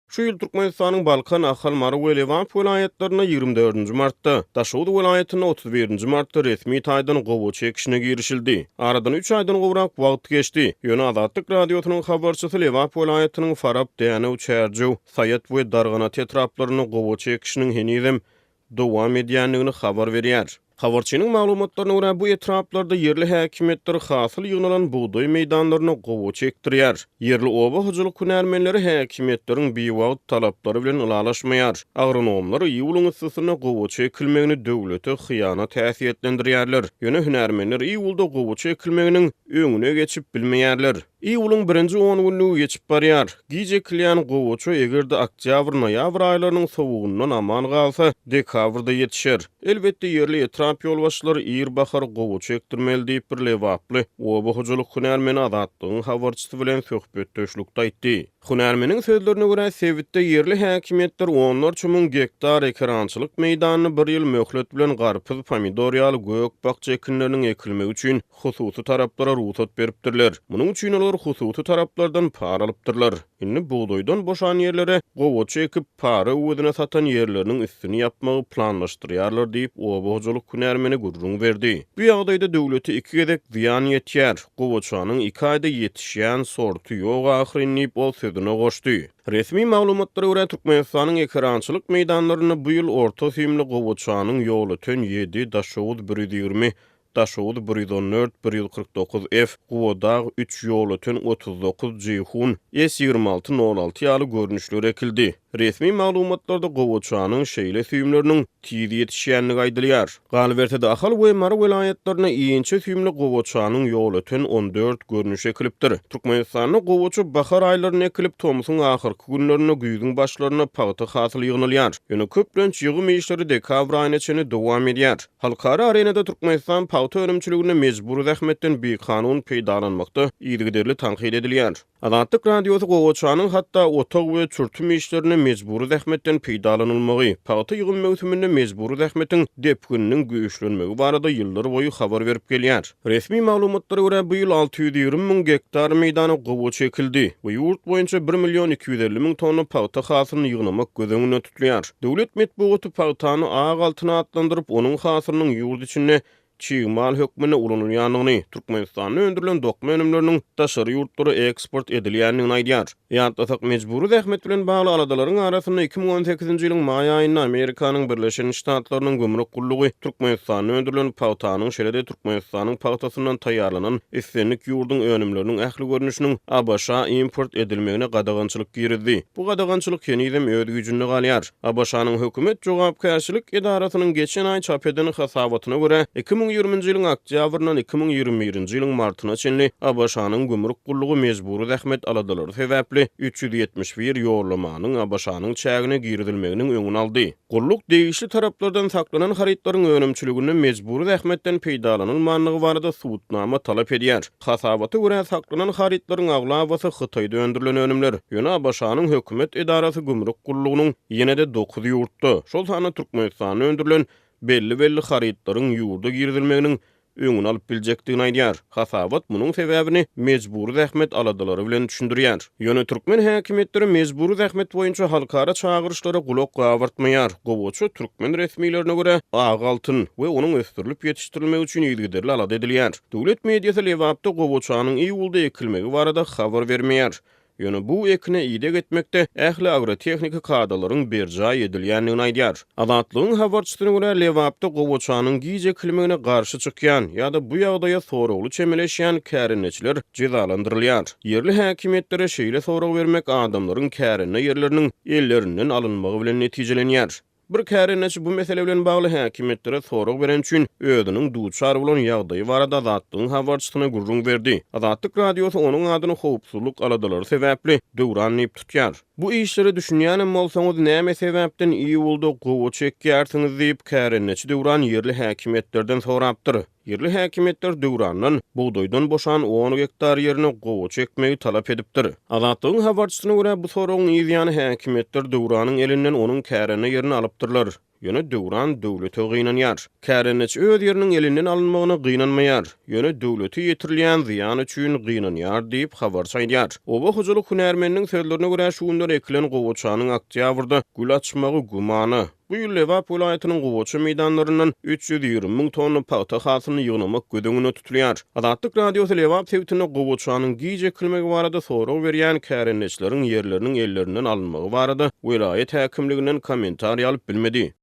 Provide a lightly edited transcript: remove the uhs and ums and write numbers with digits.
Şu ýyl Türkmenistanyň Balkan, Ahal, Mary we Lebap welaýatlarynda ýigrimi dördünji martda, Daşoguz welaýatynda 31 nji martda resmi taýdan gowaça ekişine girişildi. Aradan üç aýdan gowrak wagt geçdi. Ýöne Azatlyk Radiosynyň habarçysy Lebap welaýatynyň Farap, Dänew, Çärjew, Saýat we Darganata etraplarynda gowaça ekişiniň henizem dowam edýändigini habar berýär. Habarçynyň maglumatlaryna görä, bu etraplarda ýerli häkimiýetler hasyl ýygnalan bugdaý meýdanlaryna gowaça ekdirýär. Ýerli oba hojalyk hünärmenleri häkimiýetleriň biwagt talaplary bilen ylalaşmaýar. Agronomlar iýulyň yssysynda gowaça ekilmegini döwlete hyýanat häsiýetlendirýärler. Ýöne hünärmenler iýulda gowaça ekilmeginiň öňüne geçip bilmeýärler. Iýulyň birinji on günlügi geçip barýar. Giç ekilýän gowaça eger-de oktýabr-noýabr aýlarynyň sowugyndan aman galsa, dekabrda ýetişer. Elbetde, ýerli etrap ýolbaşçylary ir bahar gowaça ekdirmeli diýip, bir lebaply oba hojalyk hünärmeni Azatlygyň habarçysy bilen söhbetdeşlikde aýtdy. Hünärmeniň sözlerine görä, sebitde ýerli häkimiýetler onlarça müň gektar ekerançylyk meýdanyny bir ýyl möhlet bilen garpyz, pomidor ýaly gök-bakja ekinleriniň ekilmegi üçin hususy taraplara rugsat beripdirler. Munuň üçin olar hususy taraplardan para alypdyrlar. Indi bugdaýdan boşan ýerlere gowaça ekip, para öwezine satan ýerleriniň üstüni ýapmagy planlaşdyrýarlar diýip, oba hojalyk hünärmeni gürrüň berdi. Bu ýagdaýda döwlete iki gezek zyýan ýetýär. Gowaçanyň iki aýda ýetişýän sorty ýok ahyryn diýip, ol sözüne goşdy. Resmi maglumatlara görä, Türkmenistanyň ekerançylyk meýdanlarynda bu ýyl orta süýümli gowaçanyň Ýolöten ýedi, Daşoguz 120, Daşoguz 114, 149 F, Gubadag üç, Ýolöten 39, Jeýhun S 26 nol alty ýaly görnüşleri ekildi. Resmi maglumatlarda gowaçanyň şeýle süýümleriniň tiz ýetişýändigi aýdylýar. Galyberse-de, Ahal we Mary welaýatlarynda inçe süýümli gowaçanyň Ýolöten 14 görnüşi ekilipdir. Türkmenistanda gowaça bahar aýlarynda ekilip, tomsuň ahyrky günlerinde, güýzüň başlarynda pagta hasyly ýygnalýar. Ýöne köplenç ýygym işleri dekabr aýyna çenli dowam edýär. Halkara arenada Türkmenistan pagta önümçiliginde mejbury zähmetden bikanun peýdalanmakda yzygiderli tankyt edilýär. Azatlyk Radiosy gowaçanyň hatda otag we çürtüm işlerinde mejbury zähmetden peýdalanylmagy, pagta ýygym möwsüminde mejbury zähmetiň depgininiň güýçlenmegi barada ýyllarboýy habar berip gelýär. Resmi maglumatlara görä, bu ýyl 620 müň gektar meýdana gowaça ekildi we ýurt boýunça bir million 250 müň tonna pagta hasylyny ýygnamak göz öňünde tutulýar. Döwlet metbugaty pagtany ak altyn atlandyryp, onuň hasylynyň ýurt içinde çig mal hökmünde ulanylýandygyny, Türkmenistanda öndürilen dokma önümleriniň daşary ýurtlara eksport edilýändigini aýdýar. Ýatlasak, mejbury zähmet bilen bagly aladalaryň arasynda 2018-nji ýylyň maý aýynda Amerikanyň Birleşen Ştatlarynyň gümrük gullugy Türkmenistanda öndürilen pagtanyň, şeýle-de Türkmenistanyň pagtasyndan taýýarlanan islendik ýurduň önümleriniň ähli görnüşiniň ABŞ-a import edilmegine gadagançylyk girizdi. Bu gadagançylyk henizem öz güýjünde galýar. ABŞ-nyň hökümet jogapkärçilik edarasynyň geçen aý çap eden hasabatyna görä, 2020-nji ýylyň oktýabryndan 2021-nji ýylyň martyna çenli ABŞ-nyň gümrük gullugy mejbury zähmet aladalary sebäpli 371 ýollamanyň ABŞ-nyň çägine girizilmeginiň öňüni aldy. Gulluk degişli taraplardan saklanan harytlaryň önümçiliginde mejbury zähmetden peýdalanylmandygy barada subutnama talap edýär. Hasabata görä, saklanan harytlaryň aglabasy Hytaýda öndürilen önümler. Ýöne ABŞ-nyň hökümet edarasy gümrük gullugynyň ýene-de dokuz ýurtda, şol sanda Türkmenistanda öndürilen belli-belli harytlaryň ýurda girizilmeginiň öňüni alyp biljekdigini aýdýar. Hasabat munuň sebäbini mejbury zähmet aladalary bilen düşündirýär. Ýöne türkmen häkimiýetleri mejbury zähmet boýunça halkara çagyryşlara gulak gabartmaýar. Gowaça, türkmen resmilerine görä, ak altyn we onuň ösdürilip ýetişdirilmegi üçin yzygiderli alada edilýär. Döwlet mediasy Lebapda gowaçanyň iýulda ekilmegi barada habar bermeýär. Ýöne bu ekine ideg etmekde ähli agrotehniki kadalaryň berjaý edilýändigini aýdýar. Azatlygyň habarçysyna görä, Lebapda gowaçanyň giç ekilmegine garşy çykýan ýa-da bu ýagdaýa soragly çemeleşýän kärendeçiler jezalandyrylýar. Ýerli häkimiýetlere şeýle sorag bermek adamlaryň kärende ýerleriniň ellerinden alynmagy bilen netijelenýär. Bir kärendeçi bu mesele bilen bagly häkimiýetlere sorag bereni üçin özüniň duçar bolan ýagdaýy barada Azatlygyň habarçysyna gürrüň berdi. Azatlyk Radiosy onuň adyny howpsuzlyk aladalary sebäpli Döwran diýip tutýar. Bu işlere düşünýänem bolsaňyz, näme sebäpden iýulda gowaça ekýärsiňiz diýip, kärendeçi Döwran ýerli häkimiýetlerden sorapdyr. Ýerli häkimiýetler Döwrandan bugdaýdan boşan on gektar ýerine gowaça ekmegi talap edipdir. Azatlygyň habarçysyna görä, bu soragyň yz ýany häkimiýetler Döwranyň elinden onuň kärende ýerini alypdyrlar. Ýöne Döwran döwlete gynanýar. Kärendeçi öz ýeriniň elinden alynmagyna gynanmaýar. Ýöne döwlete ýetirilýän zyýan üçin gynanýar diýip, habarçy aýdýar. Oba hojalyk hünärmeniniň sözlerine görä, şu günler ekilen gowaçanyň oktýabrda gül açmagy gümana. Bu ýyl Lebap welaýatynyň gowaça meýdanlaryndan 320 müň tonna pagta hasylyny ýygnamak göz öňünde tutulýar. Azatlyk Radiosy Lebap sebitinde gowaçanyň giç ekilmegi barada sorag berýän kärendeçileriň ýerleriniň ellerinden alynmagy barada welaýat häkimliginden kommentariý alyp bilmedi.